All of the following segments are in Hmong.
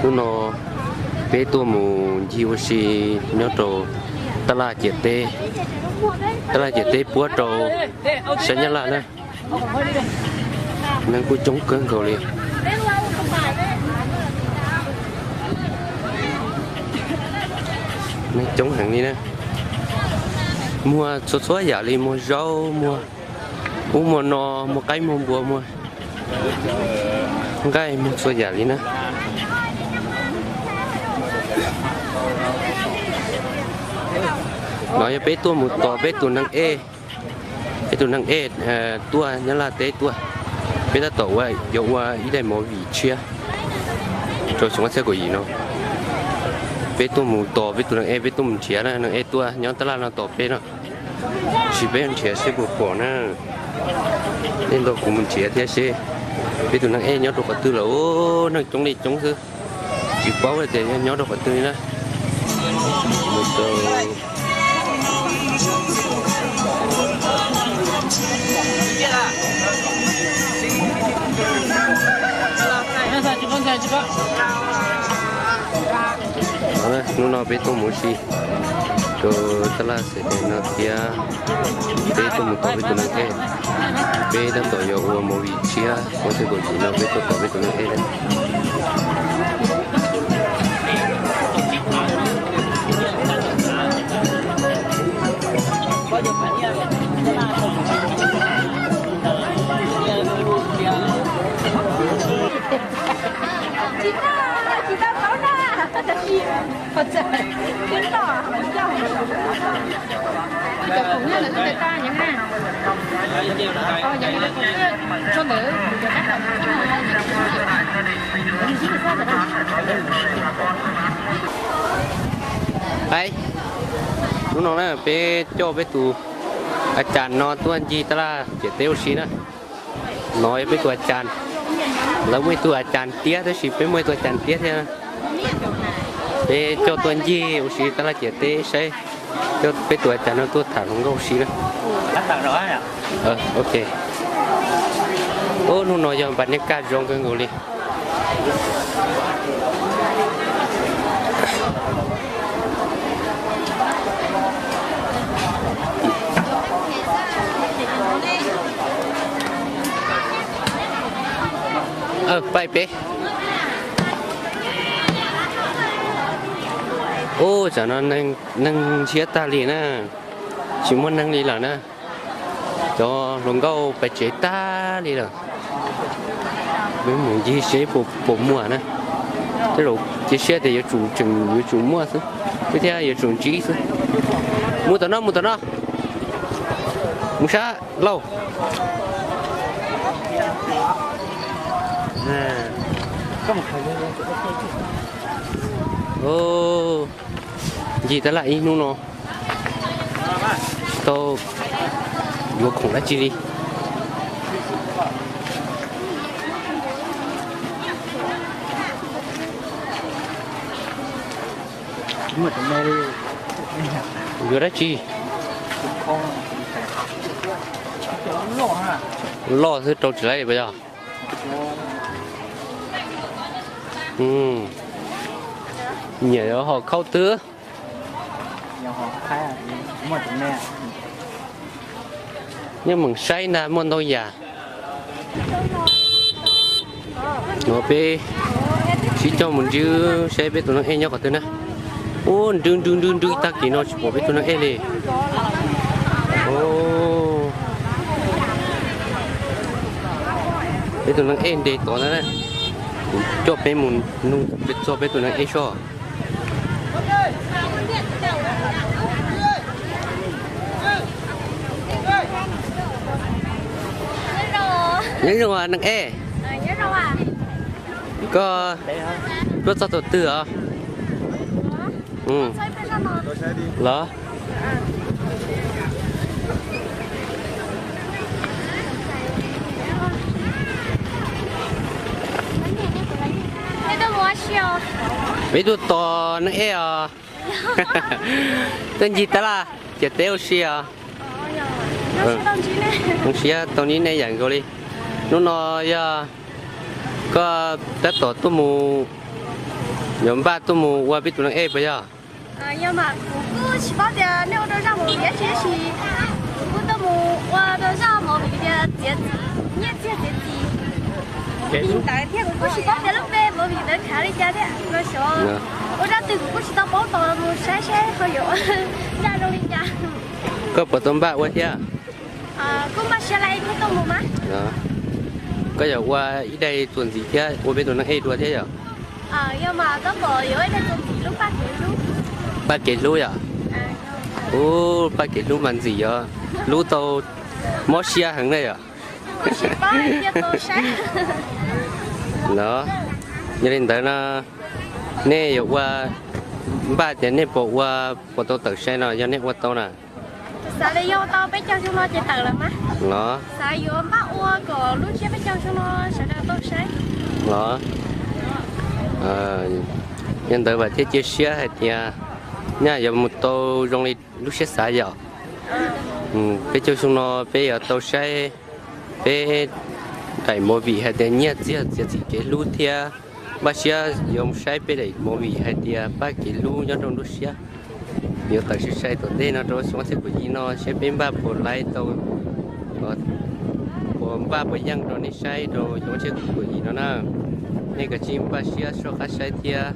Hnub no peb tuaj mus ncig ua si nyob rau tab laj ciam teb, tab laj ciam teb puab rau sab Nyab Laj na. Neeg kuj coob kawg nkaus li. Neeg coob heev li na. Muag txhua txhua yam li, muag zaub, muag ub muag no, muag qaib muag npua, muag nqaij, muag txhua yam li na. No yog peb tuaj mus tos peb tus neeg ej, peb tus neeg ej tuaj Nyab Laj teb tuaj. Peb tab tom ua, yuav ua ib daim movie tshiab rau xyoo ob txhiab kaum yim no. Peb tuaj mus tos peb tus neeg ej, peb tuaj mus nrhiav na, neeg ej tuaj nyob tab laj no tos peb no. Tab sis peb nrhiav seb puas pom na. Tej ntawd kuv mus nrhiav thiab seb peb tus neeg ej nyob rau qhov twg lawm. Neeg coob li coob xwb, tsis paub tias yog nyob rau qhov twg li na. Hnub no peb tuaj mus ua si rau tab laj xes no thiab, peb tuaj mus tos peb tus neeg ej. Peb tab tom yuav ua movie tshiab, ua txog kaum yim no peb tuaj tos peb tus neeg ej na. Hnub no na peb coj peb tus a cas no tuaj ncig tab laj ciam teb ua si na. No yog peb tus a cas, lawv muaj ib tug a cas tiab tab sis peb muaj ib tug a cas tiab thiab. Peb coj tuaj ncig ua si tab laj ciam teb saib, coj peb tus a cas no tuaj tham hluas nkauj ua si na. Ok. Hnub no yog npas niaj kaj zoo kawg nkaus li. Pais peb. Ub, tsam no neeg ntshiab tag li na, tsis muaj neeg li lawm na. Cov hluas nkauj pais tsev tag li lawm. Peb mus ncig seb puas muaj na. Tej zaum cia siab tias yuav tsum tseem yuav tsum muaj xwb, thiab yuav tsum ntsib xwb. Mus tom no, mus tom no, mus sab lauj. Ncig tab laj ib hnub no tau yuav khoom dab tsi li. Yuav dab tsi? Loj xwb rau tsis laib li puas yog? Nyiam yuav hom khau twg? Nyob meem saib ntag, muaj ntau yam. Nuav peb sib coj mus ntsib saib peb tus neeg ej nyob qhov twg na. Ub, nrwb nrwb nrwb nrwb ib tag kis no tsis pom peb tus neeg ej li. Peb tus neeg ej nres tod ntag na. Kuv coj peb mus nug txog peb tus neeg ej soj. Nyob zoo neeg ej, koj tuaj txog thaum twg os? Los, peb tuaj tos neeg ej os. Tuaj ncig tab laj ciam teb ua si os. Zoo siab tau ntsib nej yam nkaus li. Hnub no yog koj tab tom tuaj mus Yuav npaj tuaj mus ua peb tus neeg ej puas yog? Yog mas kuv kuj tsis paub tias nej ua rau zaj movie dab tsi, tab sis kuv kuj tuaj mus ua rau zaj movie tias txiav txim, nyiaj txiag txiav txim li ntawd thiab. Kuv kuj tsis paub tias lub npe movie ntawd khav li cas thiab no xyov, ua zaj twg kuv kuj tsis tau paub tos mus saib saib ho yuav ua zaj zoo li cas. Koj puas tau npaj ua thiab? Kuj npaj siab lawm thiaj tuaj mus mas. Koj yuav ua ib daim txuas ntxiv thiab ua peb tus neeg ej dua thiab yom? Yog mas tab tom yuav ib daim txuas ntxiv lub paj kev hlub. Paj kev hlub yom? Ub, paj kev hlub mas ntxim yog hlub tau mob siab heev na yom? Los, yog li ntawd no nej yuav ua, npaj tias nej puas ua, puas tau tawm sai no yog nej ua tau na? Xav li yog tau peb caug xyoo no ces tawm lawm mas. Los, xav yuav npaj ua kom lub tsiab peb caug xyoo no sawv daws tau saib. Los, yog ntawd vam thiab cia siab hais tias nyaj yuav mus tau zoo li lub siab xav yom. Peb caug xyoo no peb yuav tau saib peb daim movie hais tias nyiaj txiag txiav txim kev hlub thiab npaj siab yuav mus saib peb daim movie hais tias paj kev hlub nyob rau nruab siab. Yuav tawm sai sai tom ntej no rau xyoo ob txhiab kaum yim no saib peb npaj puas laib tau, puas npaj puas yeej rau nej saib rau xyoo ob txhiab kaum yim no na. Nej kav tsij npaj siab soj qab saib thiab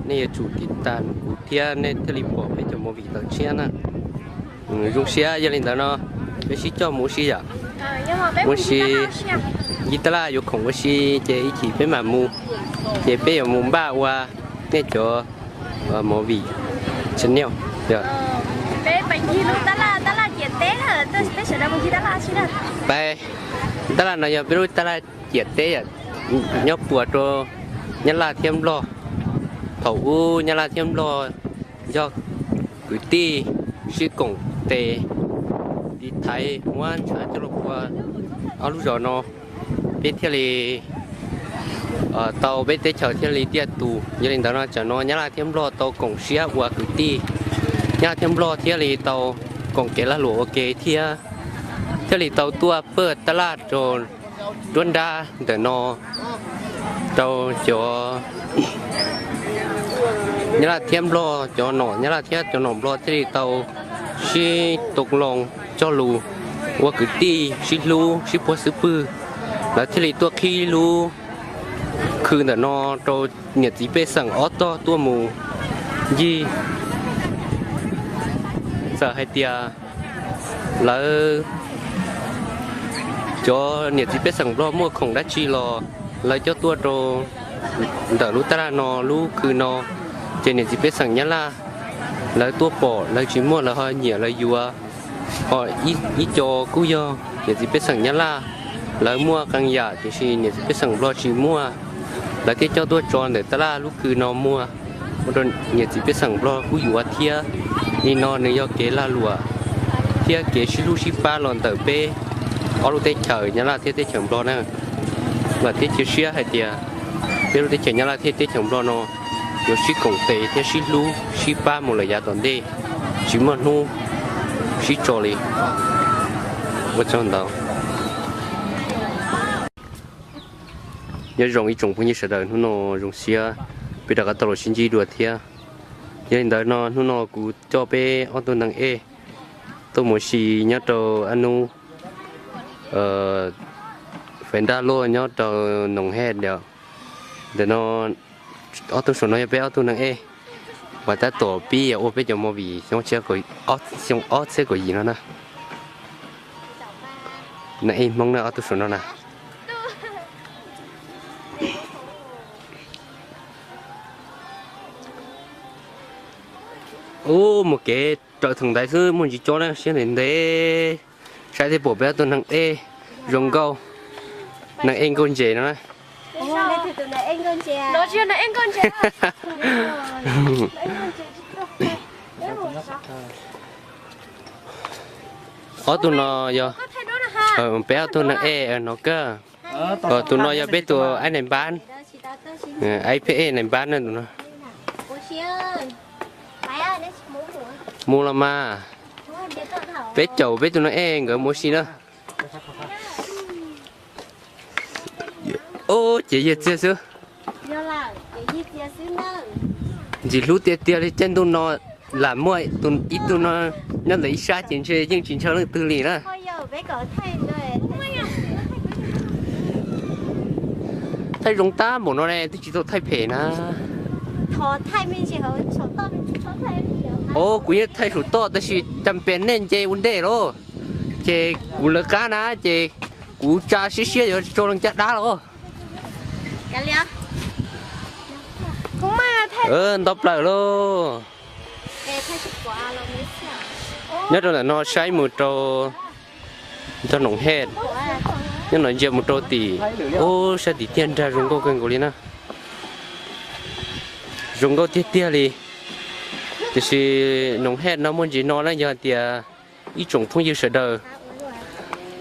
nej yuav tsum tiv tas kuv thiab nej thiaj li pom peb cov movie tawm tshiab na. Zoo siab, yog li ntawd no peb sib coj mus ua si yom. Mus si, ncig tab laj yuav khoom ua si ces ib chim peb mam mus, ces peb yuav mus npaj ua nej cov movie channel. Peb ncig lub tab laj, tab laj ciam teb, peb sawv daws mus ncig tab laj si na. Peb, tab laj no yog peb lub tab laj ciam teb, nyob puas rau Nyab Laj thiab Nplog. Thaum ub Nyab Laj thiab Nplog yog kwv tij sib koom tes tiv thaiv muab ntshav coj los ua ob lub zos no, peb thiaj li tau peb teb chaws thiaj li tiaj tus. Yog li ntawd no tsam no Nyab Laj thiab Nplog tau koom siab ua kwv tij, Nyab Laj thiab Nplog thiaj li tau koom kev lag luam ua ke thiab, thiaj li tau tuaj pawj tab laj rau nruab nrab ntawm no rau cov Nyab Laj thiab Nplog, cov nom Nyab Laj thiab cov nom Nplog thiaj li tau sib tau loo cog lus ua kwv tij sib hlub sib puag xub pwg. Lawv thiaj li tuaj qhib lub khw ntawm no rau niam txiv pej xeem ob tog tuaj mus ncig. Txawm hais tias lawv cov niam txiv pej xeem Nplog muaj khoom dab tsi los lawv coj tuaj rau ntawm lub tab laj no lub khw no, ces niam txiv pej xeem Nyab Laj lawv tuaj pom lawv tsis muaj lawv ho nyiam lawv yuav. Ho ib co kuj yog niam txiv pej xeem Nyab Laj, lawv muaj qee yam tiam sis niam txiv pej xeem Nplog tsis muaj, lawv thiaj coj tuaj tso ntawm tab laj lub khw no muag, ua rau niam txiv pej xeem Nplog kuj yuav thiab. Li no nws yog kev lag luam thiab kev sib hlub sib pab los ntawm peb ob lub teb chaws Nyab Laj thiab teb chaws Nplog na. Vam thiab cia siab hais tias peb lub teb chaws Nyab Laj thiab teb chaws Nplog no yuav sib koom tes thiab sib hlub sib pab mus lawm yav tom ntej, tsis muaj hnub sib tso li. Ua tsaug ntau. Nyob zoo ib tsoom phooj ywg sawv daws, hnub no zoo siab peb rov qab tau los sib ntsib dua thiab. Yog li ntawd no hnub no kuv coj peb ob tug neeg ej tuaj mus ua si nyob rau ab nub fais nraj luaj nyob rau Noom Hej Diam. Ntawm no ob tug saum no yog peb ob tug neeg ej uas tab tom pib ua peb cov movie xyoo ob txhiab kaum yim no na. Neeg ej Hmoob na ob tug saum no na. Ub, mus kev raws thaum ntaiv xwb muaj ntsis cob na, siab ntev ntev. Saib thiaj pom peb ob tug neeg ej zoo nkauj, neeg ej nkauj ntses no na. Ob tug no yog peb ob tug neeg ej no kawg. Tus no yog peb tus aib nais npab, aib peb ej nais npab na tus no. Mus los mas, peb caum peb tus neeg ej nkawd mus ua si na. Ub, ces yawg txiag xwb. Ntxim hlub tiag tiag li, caij ntuj no lam muaj ib tug no nyob ntawm ib sab ces ntshe yeej tsis ntshaw leej twg li na. Thaij zoo tab npaum no ne twb tsis tau thaij phem na. Os, kuv yeej thaij saum toj tab sis cas pes nej nce ua ntej los, ces kuv lawv qab na, ces kuv tsa siab siab yuav tso loo caj dab los. Nto plaws lauj. Nyob rau ntawm no saib mus rau nrog Noom Hej, nyob no ntsia mus rau tim, ub, sab tim tiag nrag zoo nkauj kawg nkaus li na. Zoo nkauj tiag tiag li. Tiam sis Noom Hej no muaj ntsis no na yog tias ib tsoom phooj ywg sawv daws,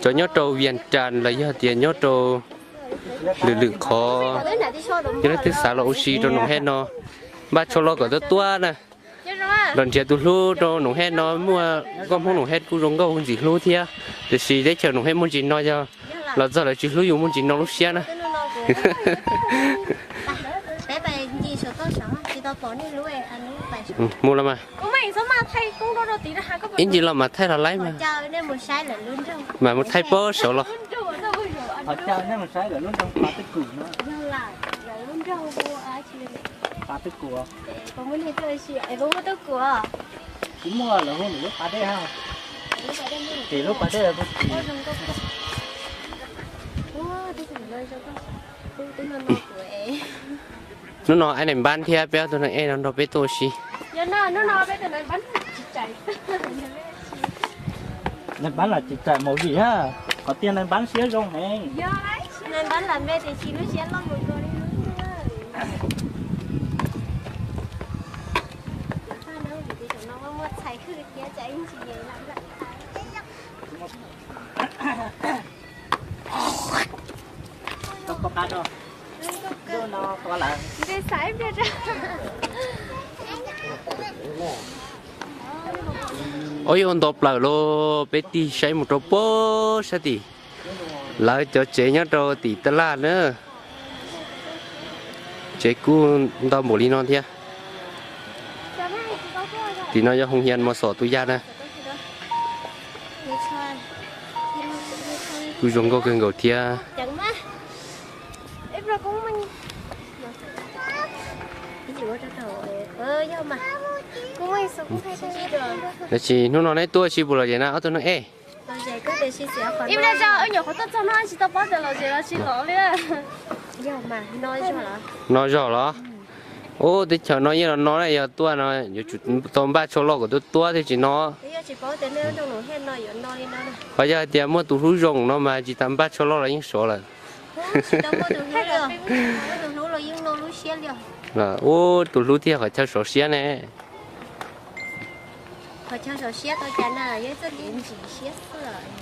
cov nyob rau Vias Cas los yog tias nyob rau lwm lwm qhov, yog leej twg xav los ua si rau Noom Hej no, npaj tsho loj kom tuab tuab na. Los nrhiav tus hlub rau Noom Hej no, muaj nkauj Hmoob Noom Hej kuj zoo nkauj ntxim hlub thiab. Tiam sis teb chaws Noom Hej muaj ntsis no yog los txog lawv tsis hlub yus muaj ntsis no lub siab na. Mus los mas. Ib ntsis los mas thaij los laib mas. Mas mus thaij pob saud los. Hnub no ab nais npab thiab peb ob tug neeg ej no nrog peb tuaj ua si. Nais npab los tsis txawm mus vim qhov tiag nais npab siab zoo heev. Ua yuav nto plaws lauj, peb tig saib mus rau pob sab tim lawv cov tsev nyob rau tim taj laj na. Tsev kuj ntau npaum li no thiab. Tim no yog hoo hias mos xom tus yaj na. Kuj zoo nkauj kawg nkaus thiab. Tab sis hnub no neb tuaj ua si puas lom zem na ob tug neeg ej? No zog los? Ub, teb chaws no yeej los no na, yog tuaj no yuav tsum tau npaj tsho loj kom tuab tuab thiaj tsis no. Ho yog hais tias muaj tus hlub zoo no mas tsis tas npaj tsho loj los yeej sov lawm. Ub, tus hlub thiaj qhov chaw sov siab ne.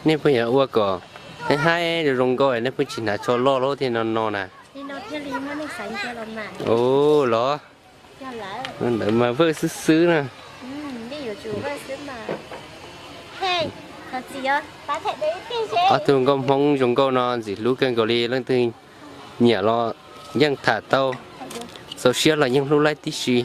Nej pheej yuav ua kom haib haib zoo nkauj, nej pheej tsis hnav tsho loj lub thiaj no no na. Ub los, ntawd mas vwj xwb xwb na. Ob tug nkauj Hmoob zoo nkauj no ntxim hlub kawg nkaus li, leej twg nyiam los yeej tham tau, txaus siab los yeej hlub laib tib si.